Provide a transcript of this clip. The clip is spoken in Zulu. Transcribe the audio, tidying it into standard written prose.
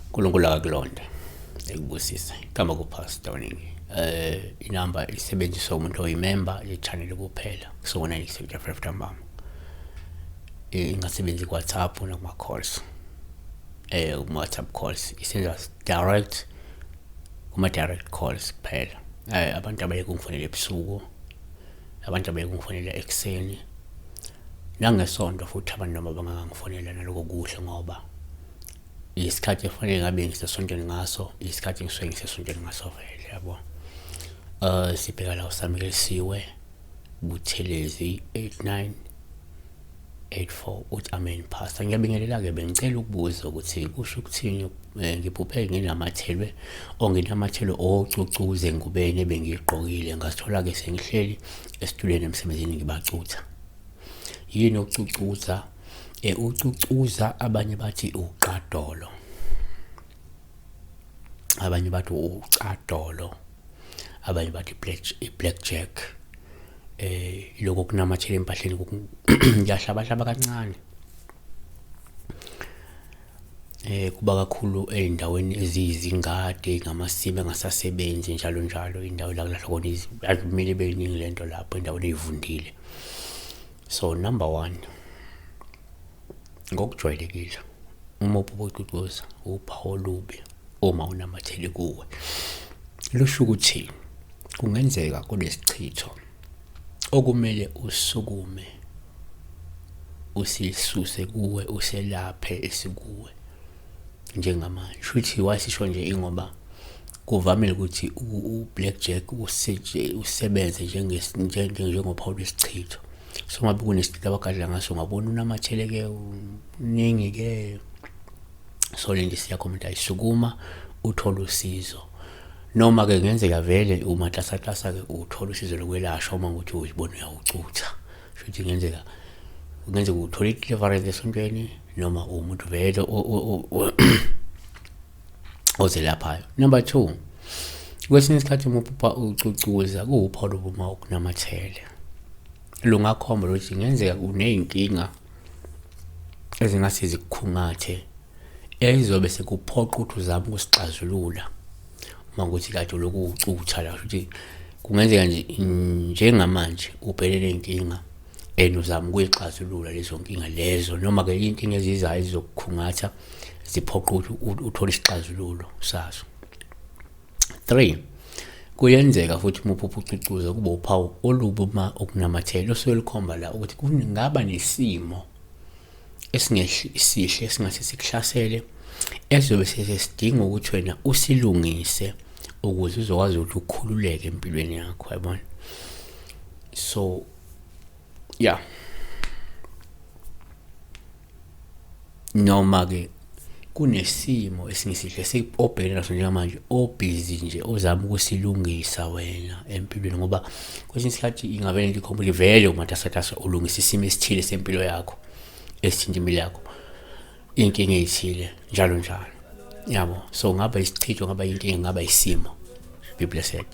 uNkulunkulu akakulonde ekubusise igama kuPastor Ningi. Inamba isebenziswa umuntu oyimember ye-channel kuphela kusukona 9:75 ntambama. Ingasebenzi ku-WhatsApp nakuma-calls. Kuma-WhatsApp calls isenza direct kuma-direct calls kuphela. Abantu abayeke ungifonela ebusuku, abantu abayeke ungifonela ekuseni, nangesonto futhi abantu noma bangangifonela naloko kuhle ngoba isikhathi efanele ngabe ngisesontweni ngaso, isikhathi engisuke ngisesontweni ngaso vele, yabo. Sibheka la uSamukelisiwe Buthelezi 8984 uthi amen pastor. Ngiyabingelela-ke, bengicela ukubuza ukuthi kusho ukuthini ngiphuphe nginamathelwe onginamathelo ocucuze engubeni ebengiyigqokile, ngazithola-ke sengihleli esitulweni emsebenzini ngibacutha. Yini ukucucuza? Ucucuza abanye bathi uqadolo, abanye bathi ucadolo, abanye bathi i-black jack. Lokho kunamathela empahleni kuyahlabahlaba kancane. Kuba kakhulu ey'ndaweni eziyizingadi, ngamasimi angasasebenzi njalo njalo, indawo la kulahlwa khona akumele ibe yiningi lento lapho endaweni ey'vundile. So number one, ngokujwayelekile uma uphupha ucucuza uphawu olubi uma unamathele kuwe, lusho ukuthi kungenzeka kunesichitho okumele usukume usisuse kuwe, uselaphe esikuwe njengamanje. Shuthi wasisho nje ingoba kuvamile ukuthi u-black jack usebenze njengophawu lwesichitho. So ngabe kunesichitho abagadla ngaso, ungabona unamatheleke uningi-ke. So le nto isiyakho umuntu ayisukuma uthole usizo, noma-ke kungenzeka vele umatasatasa-ke uthole usizo lokwelashwa uma ukuthi uzibona uyawucutha. Shuthi kungenzeka uthole i-deliverance esontweni noma umuntu vele ozelaphayo. Number two, kwesinye isikhathi uma uphupha ucucuza kuwuphawu lobuma okunamathele, lungakhomba ukuthi kungenzeka uney'nkinga ezingase zikukhungathe ezizobe sekuphoqa ukuthi uzame ukusixazulula uma ukuthi kade ulokhu ucutha la. Ukuthi kungenzeka nje njengamanje ubhekene ney'nkinga and uzama ukuyixazulula lezo nkinga lezo, noma-ke iy'nkinga ezizayo ezizokukhungatha ziphoqa ukuthi uthole isixazululo sazo. Three, kuyenzeka futhi uma uphupha ucucuza kube uphawu olubi uma okunamathele osuke lukhomba la ukuthi kungaba nesimo esingesihle esingase sikuhlasele esizobe sesidinga ukuthi wena usilungise ukuze uzokwazi ukuthi ukhululeke empilweni yakho, yabona. So yeah, noma-ke kunesimo esingesihle obhekene naso njengamanje, obhizi nje ozama ukusilungisa wena empilweni, ngoba kwesinye isikhathi ingabe lento ikhomba ukuthi vele umatasatasa ulungisa isimo esithile sempilo yakho, esithinta impilo yakho, iy'nkinga ey'thile njalo njalo, yabo. So ngaba isichitho, ngaba inkinga, ngaba isimo. Be blessed.